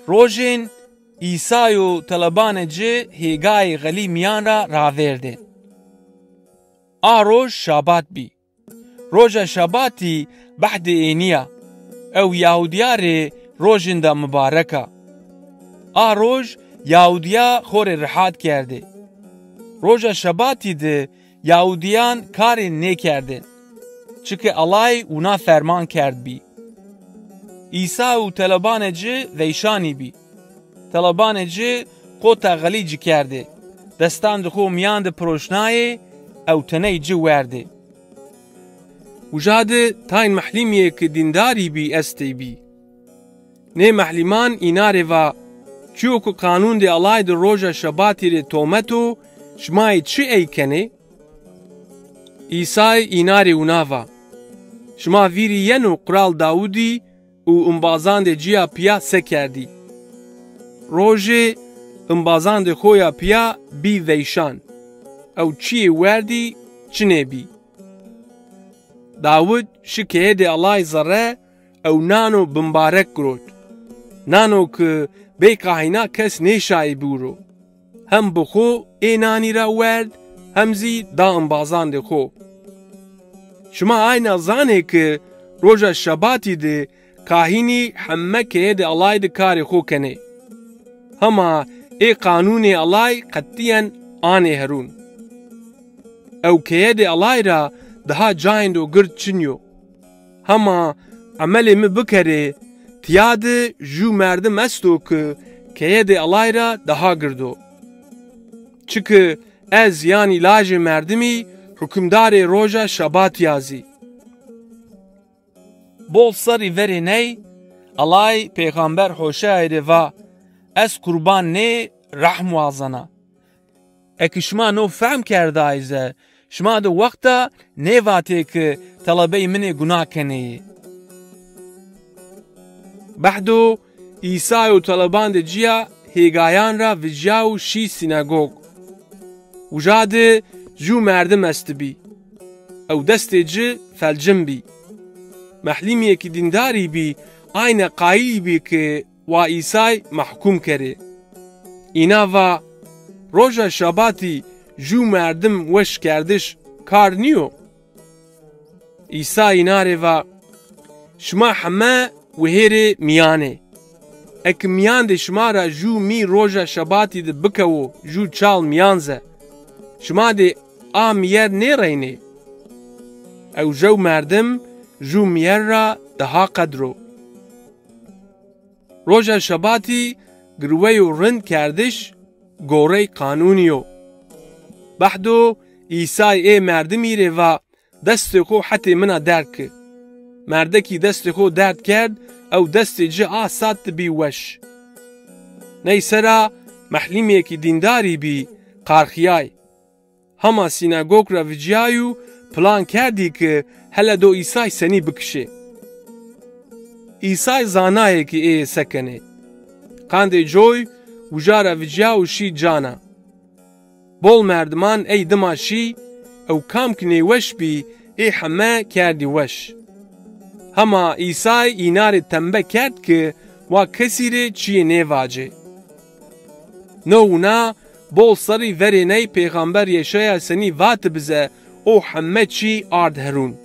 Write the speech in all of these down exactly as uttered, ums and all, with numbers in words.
Rojên Îsay û telebanê ci hêgayê xelî mîyan ra ravêrdên. A roj şabat bî. Roja şabatî behdê ênî ya ew Yahudîya rê rojênda mubarek a. A roj Yahudîya xo rê rihat kerdê. Roja şabatî de Yahudîyan karê nêkerdên, çike Ellay wina ferman kerdbî. Îsa û telebanê ci veyşanî bî. Telebanê ci qota xelî ci kerdê, destandê xo mîyan de piroşnayê ew teney ci werdê. Uca de tayn mehlîmîyê ke dîndarî bî estey bî. Nê mehlîman îna rê va, çîyo ke qanûn de Ellay de roja şabatî rê tomet o, şima yê çi ey kenê? Îsay îna rê wina va, şima vîrî yeno Qral Dawudî û imbazandê ci ya pîya se kerdî. Rojê imbazandê xo ya pîya bî veyşan. Ew çîyê werdî çinê bî. Dawud şi keyedê Ellay zerre ew nano bimbarek girot. Nano ke bey qahîna kes nêşayê biwiro. Hem bi xo ê nanî ra werd, hem zî da imbazandê xo. Şima ayna zanê ke roja şabatî de kahînî heme keyedê Ellay de karê xo kenê. Hema ê qanûnê Ellay qetîyen anê herûn. Ew keyedê Ellay ra daha cayêndo gird çin yo. Hema emelê mi bikerê, tîya de jû merdim esto ke keyedê Ellay ra daha gird o. Çike ez, yanî lajê merdimî, hukimdarê roja şabatî ya zî. Bol serrî verê ney, Ellay pêxamber Hoşeayî rê va, ez qurban nê, rehm wazena. Eke şima no fehm kerdayî ze, şima de wexta nêvatê ke telebeyê min ê guna kenê yê. Behdo Îsay û telebandê ci ya hêgayan ra viciya û şî sînagog. Uca de jû merdim estibî. Ew destê ci felcin bî. Mehlîmîyêkî dîndarî bî, ayna qayîl bî ke wa Îsay mehkûm kerê. Îna va, roja şabatî jû merdim weş kerdiş kar nîyo? Îsa îna rê va, şima heme wihêrê mîyan ê. Eke mîyandê şima ra jû mî roja şabatî de bikewo jû çal mîyan ze, şima dê a mîyer nêreynê? Ew jew merdim jû mîyer ra daha qedr o. Roja şabatî girweyo rind kerdiş gorey qanûnî yo. Behdo Îsay ê merdimî rê va, destê xo hetê min a derd ki. Merdekî destê xo derd kerd, ew destê ci a sat de bî weş. Ney sera mehlîmêkî dîndarî bî, qarxîyay. Hema sînagog ra vicîyay û plan kerdî ki hele do Îsay senî bikişê. Îsay zanayê ki ê se kenê. Qandê coy, uca ra vicîya û şî cana. Bol merdiman ey dima şî ew kam ki nêweş bî, ê heme kerdî weş. Hema Îsay îna rê tembe kerd ki wa kesî rê çîyê nêvacê. No wina bol serrî verê ney pêxamber Yeşaya senî vatibi ze o heme çî ard herûn.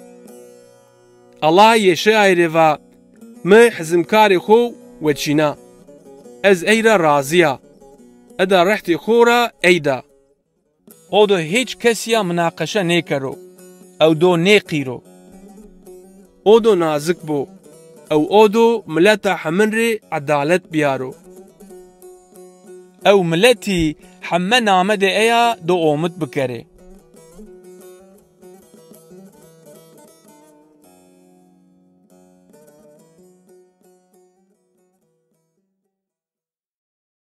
Ellay Yeşayay rê va, mi hizimkarê xo weçîna. Ez ey ra razî ya. Eda rehtê xo ra ey da. O do hîç kesî ya minaqeşe nêkero. Ew do nêqîro. O do nazik bo. Ew o do mileta hemin rê edalet bîyaro. Ew miletî heme namedê eya do omid bikerê.